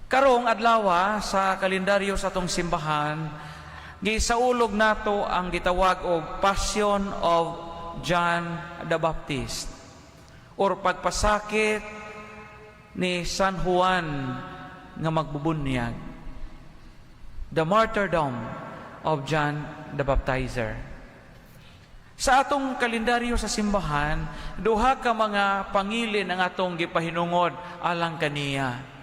Karong adlaw sa kalendaryo sa atong simbahan, gisaulog nato ang gitawag og Passion of John the Baptist or pagpasakit ni San Juan nga magbubunyag. The martyrdom of John the Baptizer. Sa atong kalendaryo sa simbahan, duha ka mga pangilin ang atong gipahinungod alang kaniya.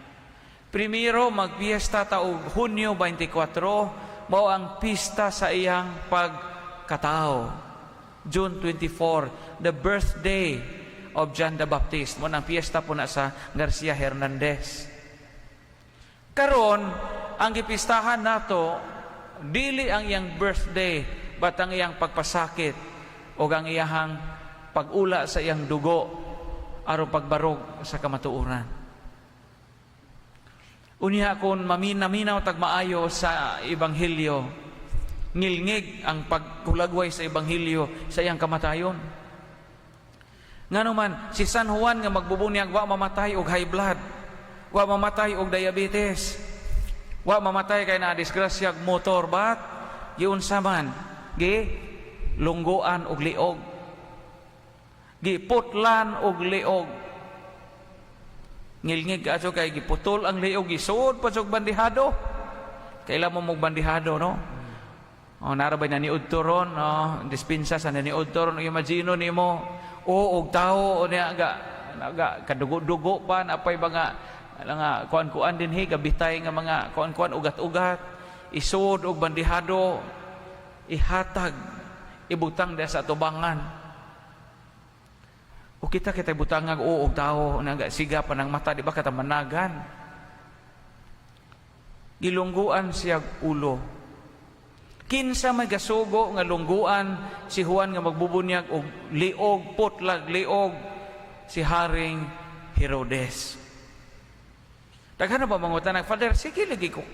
Primero, magpiesta ta og Hunyo 24, mao ang pista sa iyang pagkatao. June 24, the birthday of John the Baptist. Mao nang piyesta po na sa Garcia Hernandez. Karon, ang gipistahan nato dili ang iyang birthday, but ang iyang pagpasakit o ang iyahang pag-ula sa iyang dugo aron pagbarog sa kamatuoran. Unya kung maminaminaw tag maayo sa ebanghelyo, ngilngig ang pagkulagway sa ebanghelyo sa iyang kamatayon. Ngano man si San Juan nga magbubunyag wa mamatay og high blood, wa mamatay og diabetes, wa mamatay kay na disgrasya og motor, but giunsa man? Gi lungguan og liog. Giputlan og liog. Ngilngig ato kay giputol ang liog, gisuod pa og bandihado. Kaila mo mog bandihado, no? Oh, nara bay naniudto ron, no? Dispensa sa naniudto ron, imagine nimo, o og tawo o niya ga naga kadugo-dugo pa napay mga nga kuan-kuan dinhi, gabitay nga mga kuan-kuan, ugat-ugat, isuod og bandihado, ihatag, ibutang diha sa tubangan. O kita kita butangag o og tawo naga siga pa ng mata, di ba katamanagan? Gilungguan siya ulo. Kinsa may gasugo nga lungguan si Juan nga magbubunyag og liog, putlag liog? Si Haring Herodes. Daghan na ba mangutan, "Father, sige lagi ko.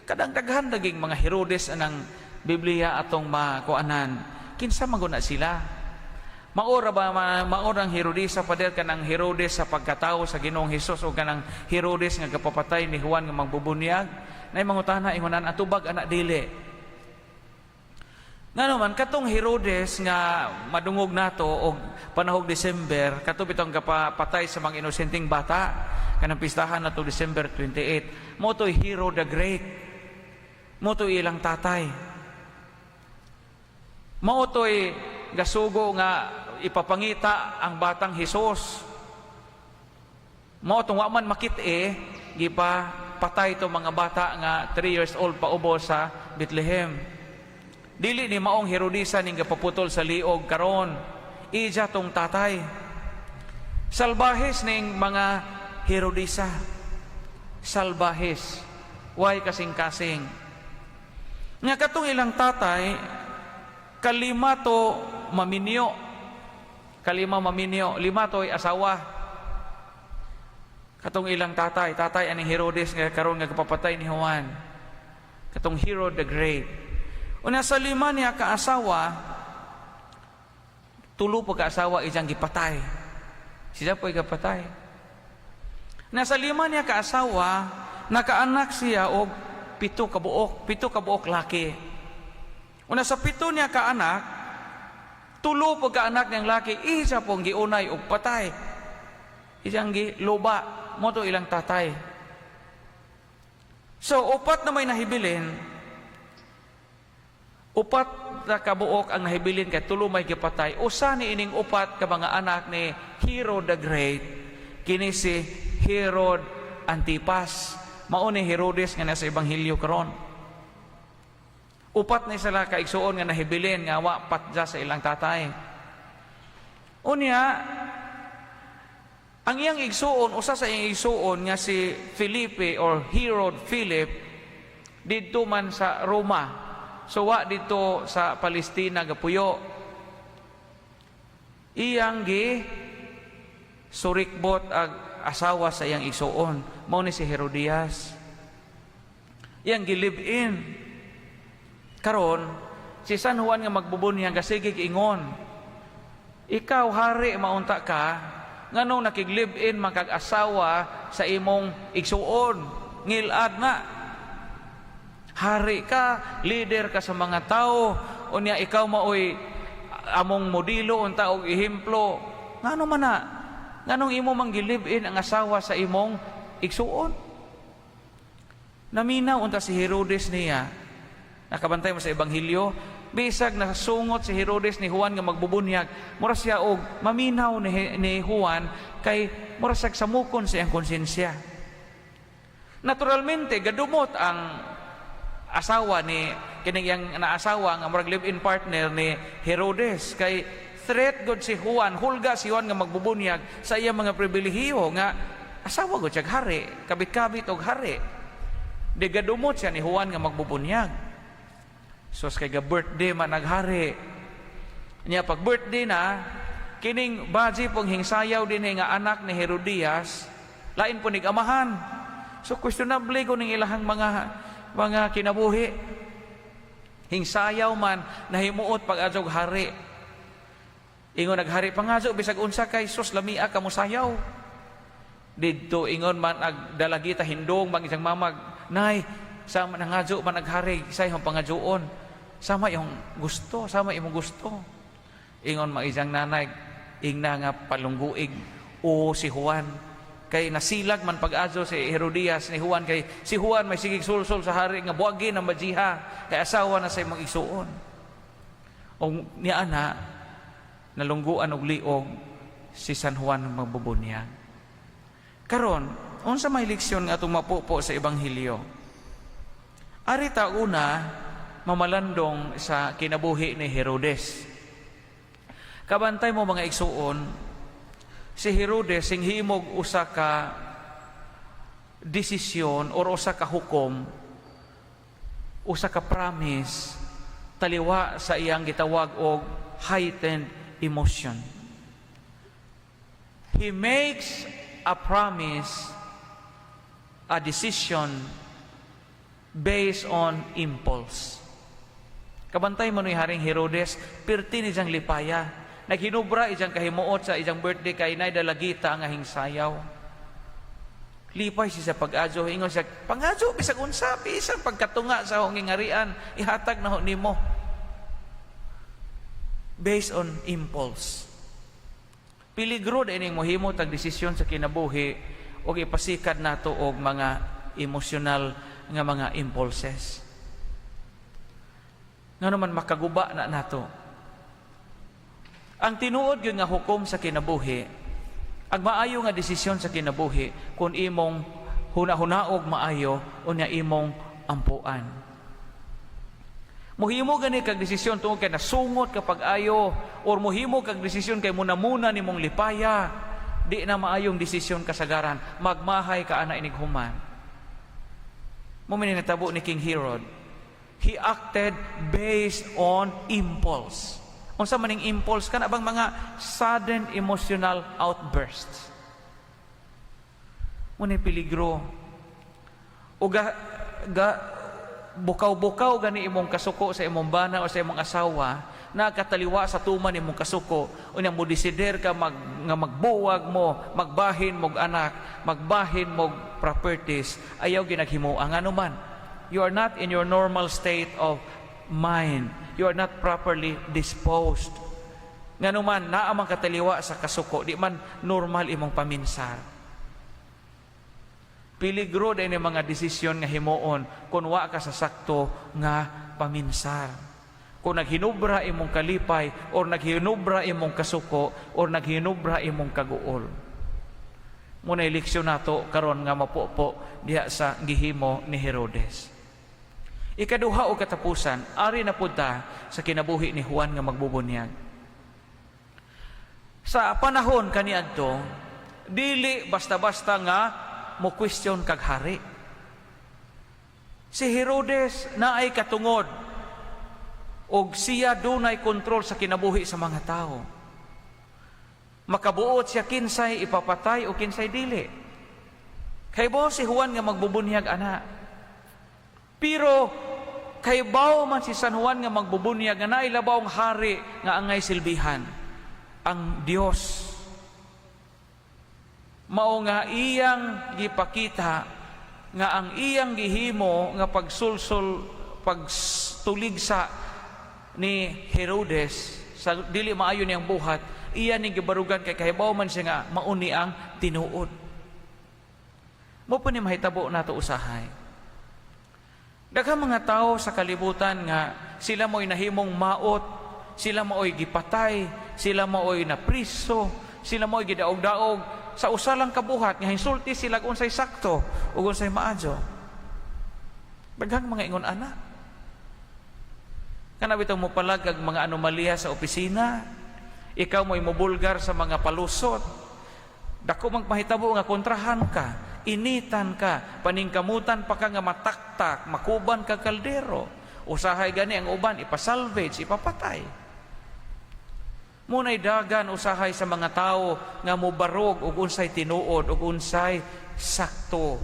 Kadang daghan naging mga Herodes anang Biblia atong makuanan. Kinsa man guna sila? Maora ba maora ang Herodes sa pader kanang Herodes sa pagkatao sa Ginoong Hesus o kanang Herodes nga kapapatay ni Juan nga magbubunyag?" Nay mangutana ingonan atubag anak dili. Ngano man katong Herodes nga madungog nato og panahog December, kato bitong kapatay sa mga inosenteng bata kanang pistahan nato December 28. Mao to'y Herod the Great. Mao to'y ilang tatay. Mao to'y gasugo nga ipapangita ang batang Hesus. Mao tong wa man makit-e, gipa patay to mga bata nga 3 years old paubo sa Bethlehem. Dili ni maong Herodesa ning gapaputol sa liog karon. Ija tong tatay. Salbahes ning mga Herodesa. Salbahes. Way kasing-kasing. Nga katong ilang tatay, kalima to maminyo. Kalima maminyo. Lima to'y asawa. Katong ilang tatay, tatay aning Herodes nga karon nga kapapatay ni Juan. Katong Herod the Great. Una sa lima niya kaasawa, tulo pa kaasawa iyang gipatay. Siya po'y gapatay. Nasa lima niya kaasawa, nakaanak siya og pito kabuok, pito kabuok laki. Una sa pito niya kaanak, tulo pa kaanak niyang laki, isa pong giunay og patay. Isang giluba, mao to ilang tatay. So, upat na may nahibilin, upat na kabuok ang nahibilin kay tulo may gipatay. Usa ni ining upat ka mga anak ni Herod the Great, kini si Herod Antipas. Mao ni Herodes nga nasa ebanghelyo karon. Upat ni sila kaigsuon nga nahibilin nga wa patja sa ilang tatay. Unya, ang iyang igsuon, usa sa iyang igsuon nga si Felipe or Herod Philip, didto man sa Roma. So wa dito sa Palestina gapuyo. Iyang gi surikbot ag asawa sa iyang igsuon. Mao ni si Herodias. Iyang gi-live-in. Karon, si San Juan nga magbubunyag gasigig ingon, "Ikaw hari maunta ka, nganong nakig-live-in man kag asawa sa imong igsuon?" Ngilad na. Hari ka, leader ka sa mga tao, unya ikaw maoy among modelo unta og ehemplo. Ngano man na? Nganong imo mang gi-live-in ang asawa sa imong igsuon? Naminaw unta si Herodes niya. Nakabantay mo sa Ebanghelyo, bisag nasungot si Herodes ni Juan nga magbubunyag, mura siya og maminaw ni Juan kay mura siya samukon sa iyang konsensya. Naturalmente, gadumot ang asawa ni kining iyang naasawa nga murag live-in partner ni Herodes kay threat god si Juan, hulga si Juan nga magbubunyag sa iyang mga pribilehiyo nga asawa god siya hari, kabit-kabit og hari. Di gadumot siya ni Juan nga magbubunyag. So kay ga birthday man naghari. Niya pag birthday na, kining baji pong hingsayaw din nga anak ni Herodias, lain po nig amahan. So questionable ko ning ilahang mga kinabuhi. Hingsayaw man nahimuot pag adjog hari. Ingon naghari pangajo bisag unsa kay sus lamia ka mosayaw. Didto ingon man ag dalagita hindong mag isang mamag, "Nay, sama nangadyo man naghari, sa imong pangadyoon. Sama imong gusto, sama imong gusto." Ingon mag isang nanay, ingna nga palungguig o si Juan. Kay nasilag man pag-adyo si Herodias ni Juan kay si Juan may sigig sulsol sa hari nga buwagin ang majiha kay asawa na sa imong igsuon. Og niya ana nalungguan og liog si San Juan magbubunyag. Karon, unsa may leksyon nga atong mapupo sa Ebanghelyo? Ari ta una mamalandong sa kinabuhi ni Herodes. Kabantay mo, mga igsuon, si Herodes sing himog usa ka desisyon or usa ka hukom, usa ka promise taliwa sa iyang gitawag og heightened emotion. He makes a promise, a decision based on impulse. Kabantay mo ni Haring Herodes, pirti ni siyang lipaya. Naghinubra iyang kahimuot sa iyang birthday kay nay dalagita nga hingsayaw. Lipay siya sa pag-adyo, ingon siya, "Pangadyo bisag unsa, bisan pagkatunga sa akong ngarian, ihatag na ho nimo." Based on impulse. Peligro din ning mohimo tag desisyon sa kinabuhi og ipasikad nato og mga emosyonal nga mga impulses. Nga naman makaguba na nato. Ang tinuod gyud nga hukom sa kinabuhi, ang maayo nga desisyon sa kinabuhi kung imong huna-hunaog maayo unya imong ampuan. Muhimo gani kag desisyon tungod kay nasungot ka pag-ayo or muhimo kag desisyon kay muna-muna nimong lipaya, di na maayong desisyon kasagaran, magmahay ka ana inig human. Mao man natabo ni King Herod. He acted based on impulse. Unsa man ning impulse? Kana bang mga sudden emotional outbursts. Mao ni peligro. O ga bukaw-bukaw gani imong kasuko sa imong bana o sa imong asawa, nakataliwa sa tuman imong kasuko, unya mo desider ka nga magbuwag mo, magbahin mog anak, magbahin mog properties, ayaw ginaghimo ang ano man. You are not in your normal state of mind. You are not properly disposed. Ngano man, naa man kataliwa sa kasuko, di man normal imong paminsar. Peligro din yung mga desisyon nga himuon kung wa ka sa sakto nga paminsar. Kung naghinubra imong kalipay or naghinubra imong kasuko or naghinubra imong kaguol. Muna leksyon nato karon nga mapupo diha sa gihimo ni Herodes. Ikaduha o katapusan, ari na pud ta sa kinabuhi ni Juan nga magbubunyag. Sa panahon kaniadto, dili basta-basta nga mo question kag hari. Si Herodes naay katungod og siya dunay kontrol sa kinabuhi sa mga tao. Makabuot siya kinsay ipapatay o kinsay dili. Kay si Juan nga magbubunyag ana. Pero kaybaw man si San Juan nga magbubunyag nga naay labawng hari nga angay silbihan, ang Dios. Mao nga iyang gipakita nga ang iyang gihimo nga pagsulsol, pagtuligsa ni Herodes sa dili maayo niyang buhat, iya ning gibarugan kay kahibaw man siya nga mauni ang tinuod. Mao pa ni mahitabo nato usahay. Daghang mga tao sa kalibutan nga sila mo'y nahimong maot, sila mo'y gipatay, sila mo'y napriso, sila mo'y gidaog-daog sa usa lang kabuhat nga hinsulti sila kung unsay sakto ug unsay maayo. Daghang mga ingon ana. Kana bitaw mo palag ag mga anomalya sa opisina, ikaw mo'y mobulgar sa mga palusot. Dako mang mahitabo nga kontrahan ka, initan ka, paningkamutan pa ka nga mataktak, makuban ka kaldero. Usahay gani ang uban ipasalvage, ipapatay. Muna'y dagan usahay sa mga tao nga mobarog og unsay tinuod ug unsay sakto.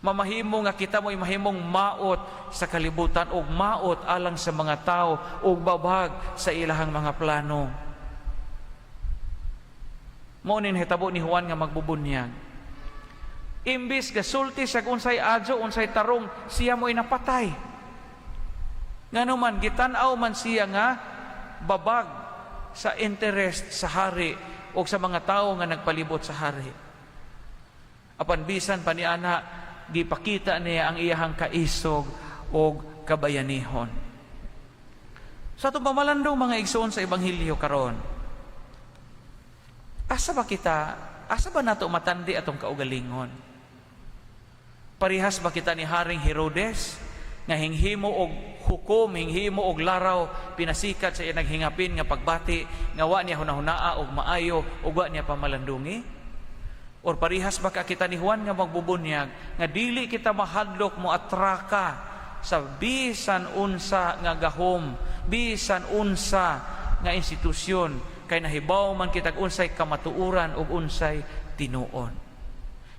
Mamahimo nga kita mo'y mahimong maot sa kalibutan ug maot alang sa mga tao ug babag sa ilahang mga plano. Mao ni nahitabo ni Juan nga magbubunyag. Imbis gasulti sa unsay adyo, unsay tarong, siya mo'y napatay. Ngano man, gitan-aw man siya nga babag sa interest sa hari o sa mga tao nga nagpalibot sa hari. Apan bisan pa ni ana, gipakita niya ang iyahang kaisog og kabayanihon. Sa atong pamalandong, mga igsoon, sa ebanghelyo karon, asa ba kita, asa ba nato matandi atong kaugalingon? Parihas ba kita ni Haring Herodes nga hinghimo og hukom, hinghimo og laraw, pinasikat sa iyang naghingapin nga pagbati, nga wa niya hunahunaa og maayo ug wa niya pamalandungi? Or parihas ba ka kita ni Juan nga magbubunyag nga dili kita mahadlok mo atraka sa bisan unsa nga gahom, bisan unsa nga institusyon, kay nahibaw man kitag unsay kamatuoran ug unsay tinuod?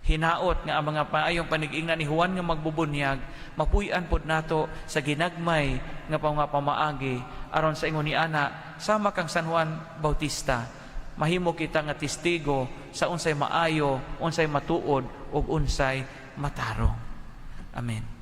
Hinaot nga ang mga paayong panigingna ni Juan nga magbubunyag mapuy-an pod nato sa ginagmay nga mga pamaagi, aron sa ingon ni ana, sama kang San Juan Bautista, mahimo kita nga testigo sa unsay maayo, unsay matuod ug unsay matarong. Amen.